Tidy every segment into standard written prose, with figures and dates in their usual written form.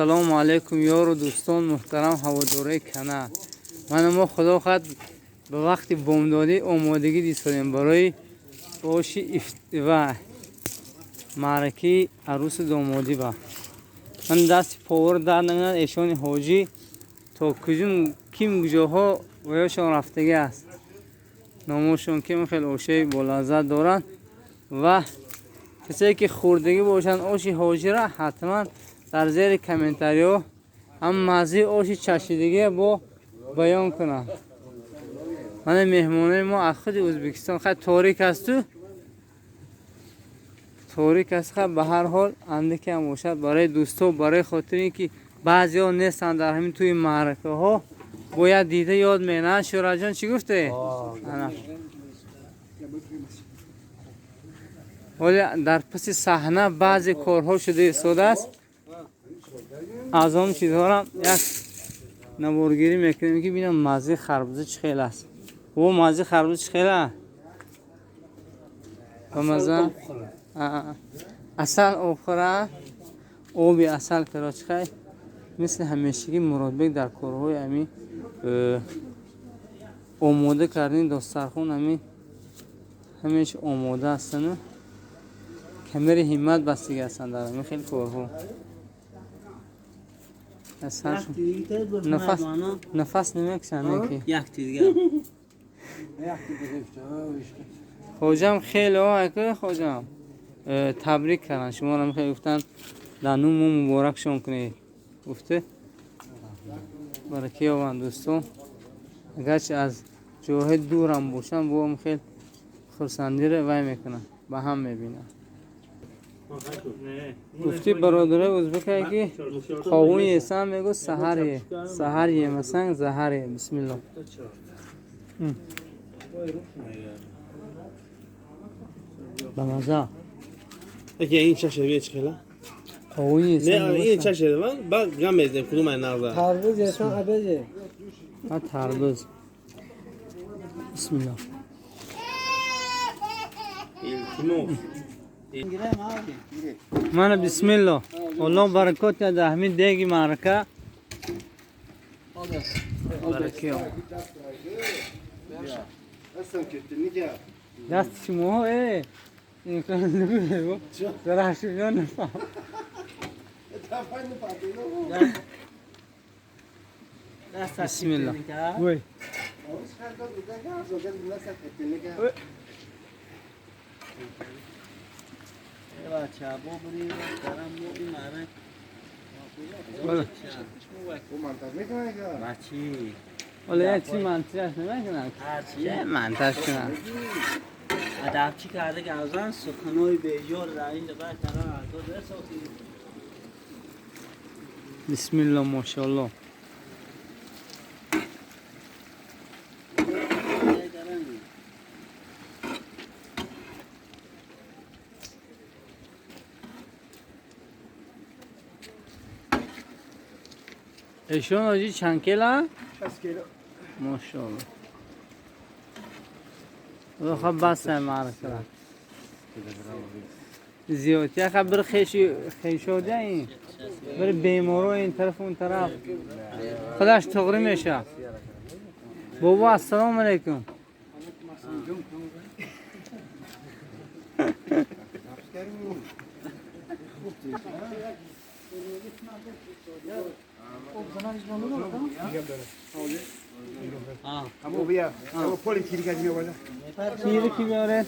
Ассалому алайкум, ёру дӯстон, муҳтарам ҳаводорои канал. Мана мо, худо хоҳад, ба вақти бомдодӣ омодагӣ дисодем барои оши ва маъракаи арӯсу домодӣ. Ба ман дасти повар дард намекунад, эшони ҳоҷӣ то куҷум ким куҷоҳо ваёшон рафтагӣ аст. Номошон ким хеле ошои болаззат доранд ва касое ки хӯрдагӣ бошанд оши ҳоҷира, ҳатман дар зери комментариҳо ҳам маззаи оши чашидагия бо баён кунанд. Мана меҳмонои мо аз худи Ӯзбекистон. Хай, торик асту, торик аст. Хай, ба ҳар ҳол андаке ҳам бошад барои дӯсто, барои хотири ин ки баъзеҳо нестанд дар ҳамин тӯи маъракаҳо, бояд дида ёд менанд. Шӯраҷон, чӣ гуфте? Ҳоле дар паси саҳна баъзе корҳо шуда истодааст. Аз он чизҳоро як наворгирӣ мекунем, ки бинам маззаи харбуза чӣ хел аст. О, маззаи харбуза чӣ хел аст? Ба мазза асал обхӯра, оби асал кара. Чӣ хай, мисли ҳамешагӣ Муродбек дар корҳои ҳамин омода кардани достархон ҳамин ҳамеш омода ҳастану камари ҳиммат бастига ҳастанд дар ҳамин хел корҳо. Нафас нафас намекушанд ки. Хоҷам, хеле ака хоҷам табрик карданд шуморо, хеле гуфтанд, дар нуму муборакшон кунед, гуфте. Барака ёбанд дӯстон, агарчи аз ҷойҳои дурам бошанд, боам хел хурсандиро вай мекунанд, ба ҳам мебинанд. Гуфти бародарои ӯзбекае ки қовун есам, мегӯ, саҳар е, саҳар емасанг, заҳар е. Бисмилло. Ба маза. Ин чаша чӣ хела? Қовун есам. Не, ин чаша ман баъд гам мезанем, кудум ай нағза. Тарбуз есан, абезе. А, тарбуз. Бисмилло. Илтимос. Мана, бисмилло, Аллоҳ баракот диҳад дар ҳамин деги маърака. Барака ёб. Дасти шумоҳо э зарашумё нафаҳм. Бисмилло. Вой. ولی یک چی منطقش نمیکنن، چه منطقش کنن؟ ادب چی کرده گوزن سخنای بیجار در این دبر کردن تو برساتی. بسم الله ماشاءالله. ایشون آجی چند کیلو؟ 60 کیلو. ماشاءالله. خب بس معرکه زیادی خب بر خیشی خیشوده این بر بیمارو این طرف اون طرف خودش تغری میشه. بابا، السلام علیکم. بیا پلی تیری که میآورد. تیری کی بیاره؟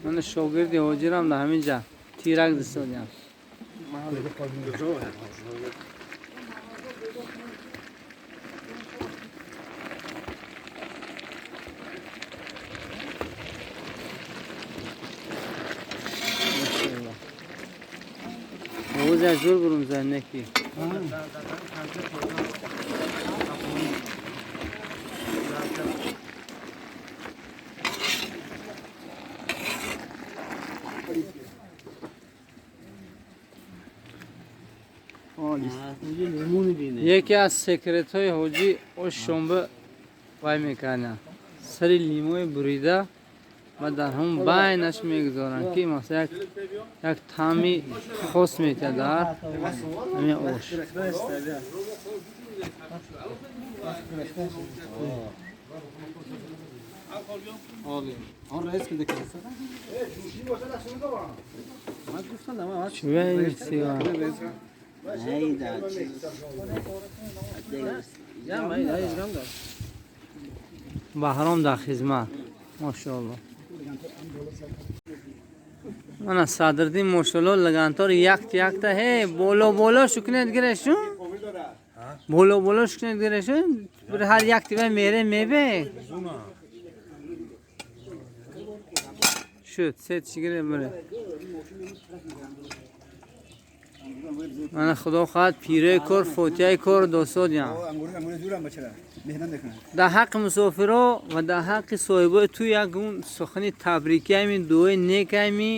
من شاگردی حاجیرم در همینجا تیرک دستادیم. روز زور برم زنکی. یکی از secret های حاجی او شنبه وای میکنه. Сари лимои бурида ва дар ҳамон байнаш мегузоранд, ки масалан як таъми хос метиҳад дар ҳамин ош. Баҳром дар хизмат, мошоалло. Мана Садриддин мошоалло лагантор якта якта ҳе боло боло шукнед гирешун, боло боло шукнед гирешун, ҳар якти вай мере мебе шуд сет шигире бире. Мана худо хоҳад пираи кор фотиҳаи кор досодям. Дар ҳаққи мусофиро ва дар ҳаққи соҳибои ту ягон сухани табрикиами, дуои неками.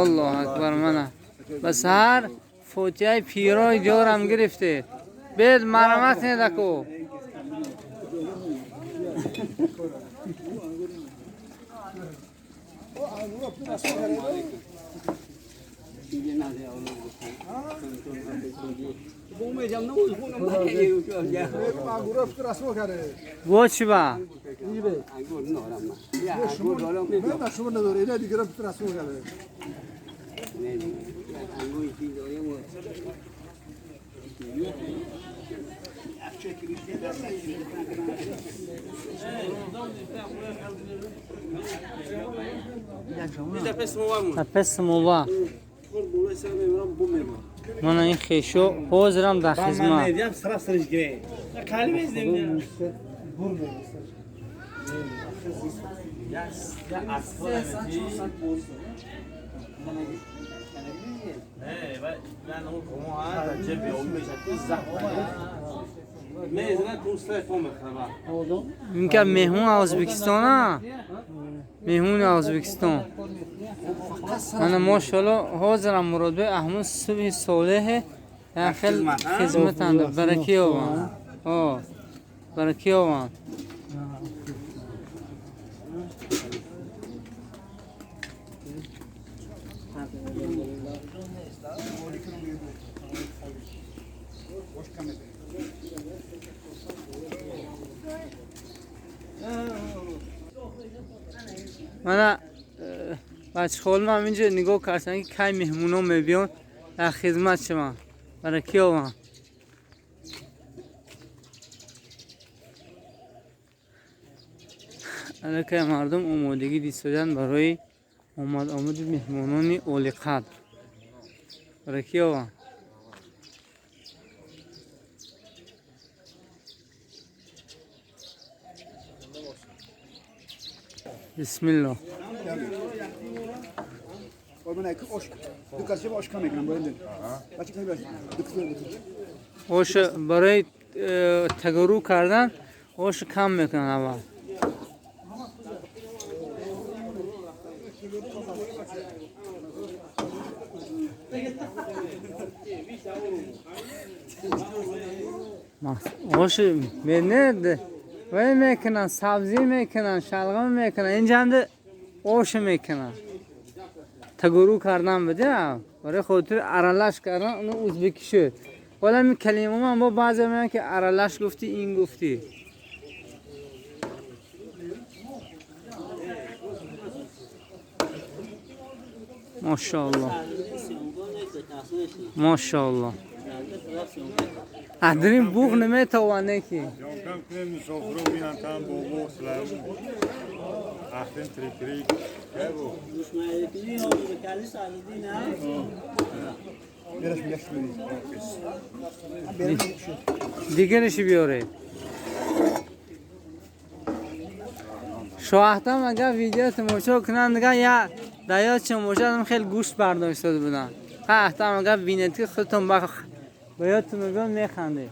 Аллоҳ акбар. Мана ба саҳар фотиҳаи пирои диёрам гирифте. Бед марамат недаку. با چی با؟ پس مووا من این خیشو حاضرم در خدمت. اینکه مهمون ازبکستان، مهمون ازبکستان. من ماشاءالله حاضرم مراد به احمد صبح صالح خیلی خدمت اند برکی آوان. آه برکی آوان. من بچه خالم هم اینجا نگاه کردن که کی مهمونا میبیان در خدمت شما برای کی آوان. الکی مردم آمادگی دیدن برای آمد آمد مهمانان عالی قدر برای کی آوان. بسم الله. آش برای تگرو کردن آش کم میکنن اول. آش میند وی میکنن، سبزی میکنن، شلغم میکنن، اینجا هم آش میکنن. تگرو کردن بده برای خاطر ارالش کردن اون ازبکی شد. حالا این کلمه من با بعضی میگن که ارالش گفتی این گفتی. ماشاءالله ماشاءالله. ادرین بوغ نمیتوانه که دیگرش بیاره. شاهدم اگر ویدیو تماشا کنن دیگه یا دایات چون خیلی گوشت برداشت داده بودن. احتم اگر بینید که خودتون با یادتون میگم میخنده.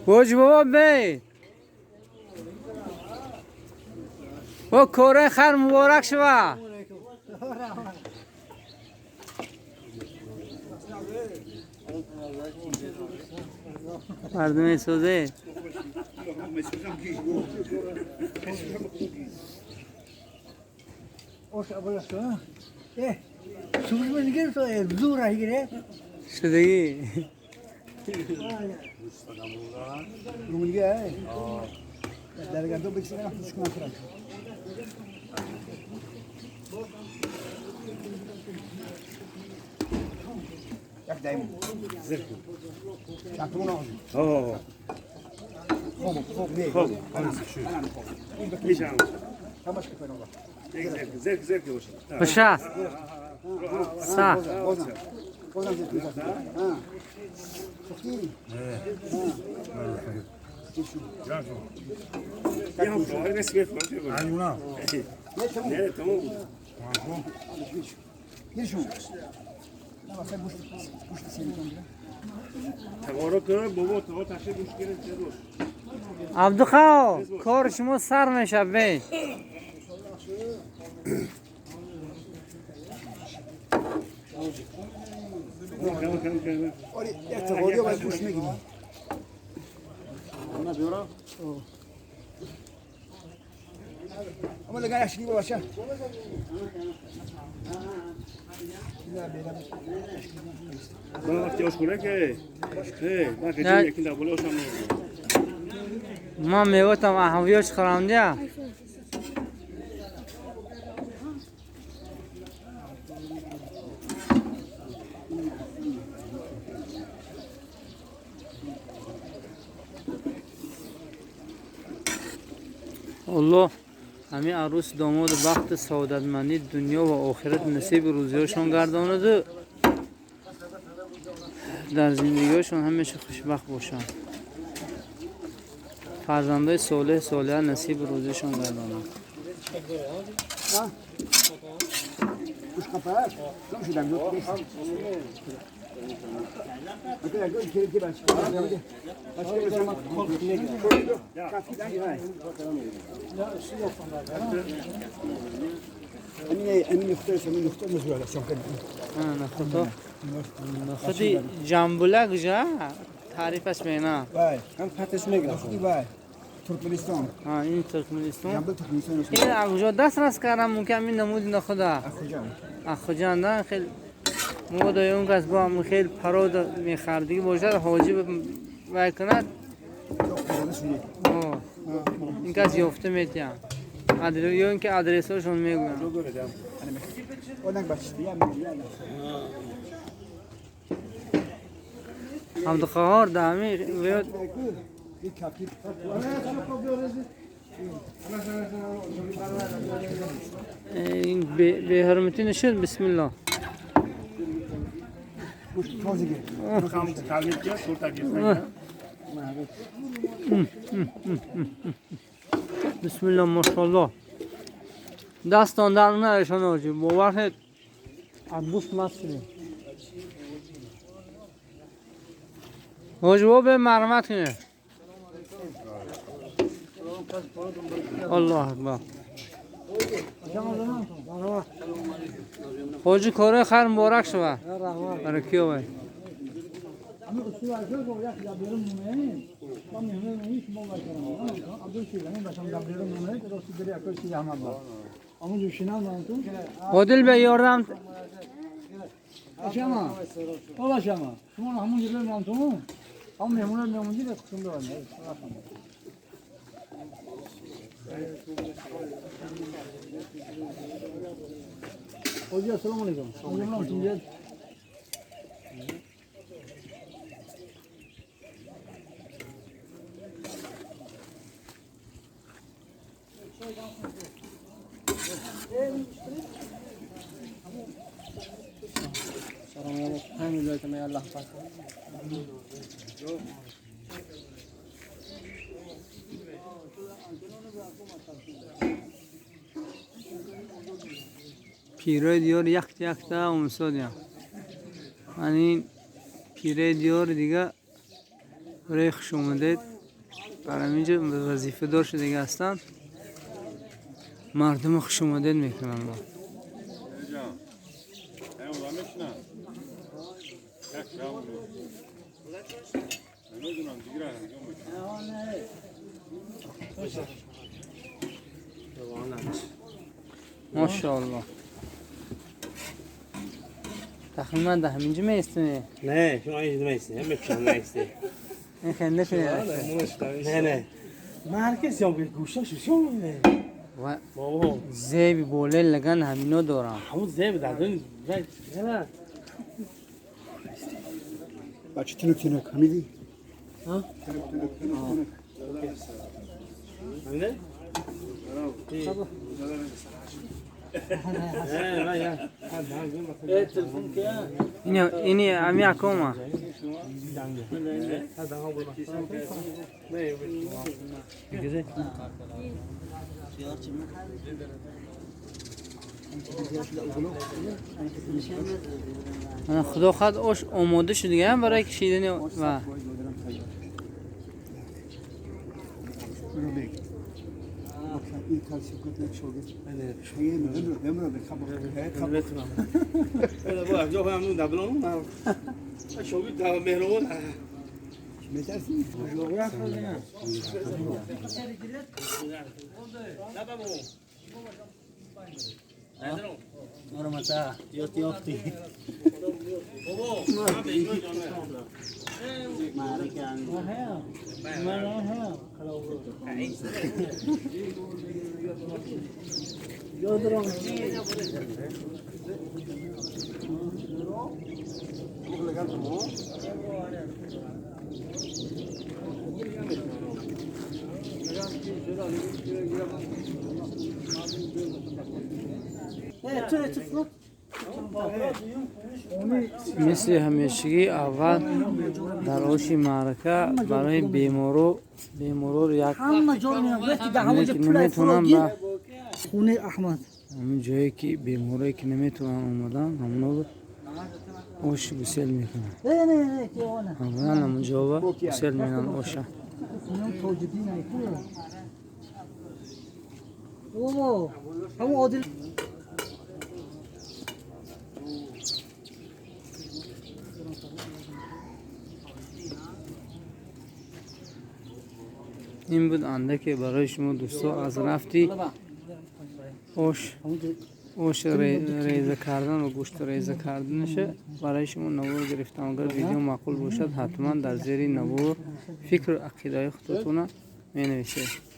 بوج بابا بی با کوره خر مبارک شوه. مردم سوزه شدگی باشه سه عبدالخو کار شما سر میشه بی ما میوتم احویاش خورم دیا الله همین عروس داماد بخت سعادتمندی دنیا و آخرت نصیب روزیاشون گرداند در زندگیشون همیشه خوشبخت باشن فرزندای صالح صالحه نصیب روزیشون گرداند. خودی جنبوله کجا تعریفش مینا؟ هم پتش میگم. ترکمنستان. این ترکمنستان. جنبل ترکمنستان. این کجا دست راست کردم ممکن این نمود نخدا. اخوجان خیلی مودای اون کس با هم خیلی پرود میخوردگی باشد حاجی وای کند. این کس یافته میتیم. یا اینکه آدرسشون میگویم. عبدالقهار دمی ویاد این به حرمتی نشد. بسم الله. بسم الله ماشاءالله. دستان در نرشان آجی باور کنید عبوس مست شدیم. حاجی به مرمت کنید. الله اکبر. حاجی کارهای خیر مبارک شود. برای کی آوید؟ عادل به یاردم پیرای دیار یک یکتا امسادیم. من این پیرای دیار دیگه برای خوش اومدید برای اینجا وظیفه دار شده دیگه هستن. مردم خوش اومدید میکنن. ماشاءالله. تقریبا ده همینجا میستونه. نه شما اینجا میستی، همه پیشان نیستی. این خنده شده. نه نه. مرکز یا گوشتاش شو نه. بابا زیب بوله لگن همینو دارم. همون زیب دادن نه. بچه تنک تنک همیدی؟ ها؟ تنک تنک تنک. همینه؟ اینی امی اکوما. خدا خود آش آماده شد دیگه هم برای کشیدن و این کالسیم کت شوگه. شوگه نمی‌دونم خبر. بابا جو هم دبلون نه. شوگه دا مهرون. می‌ترسی؟ مرمتا یوتی یافتی. مثل همیشگی اول در آش معرکه برای بیمارو یک نمیتونم به خونه احمد همون جایی که بیمارایی که نمیتونن اومدن همونا آش گسل میکنن. اولا همون جا گسل میکنن آشه. این بود اندکی برای شما دوستا از رفتی آش ریزه کردن و گوشت ریزه کردنش برای شما نوار گرفتم. اگر ویدیو معقول باشد حتما در زیر نوار فکر و عقیده خودتون می نویسید.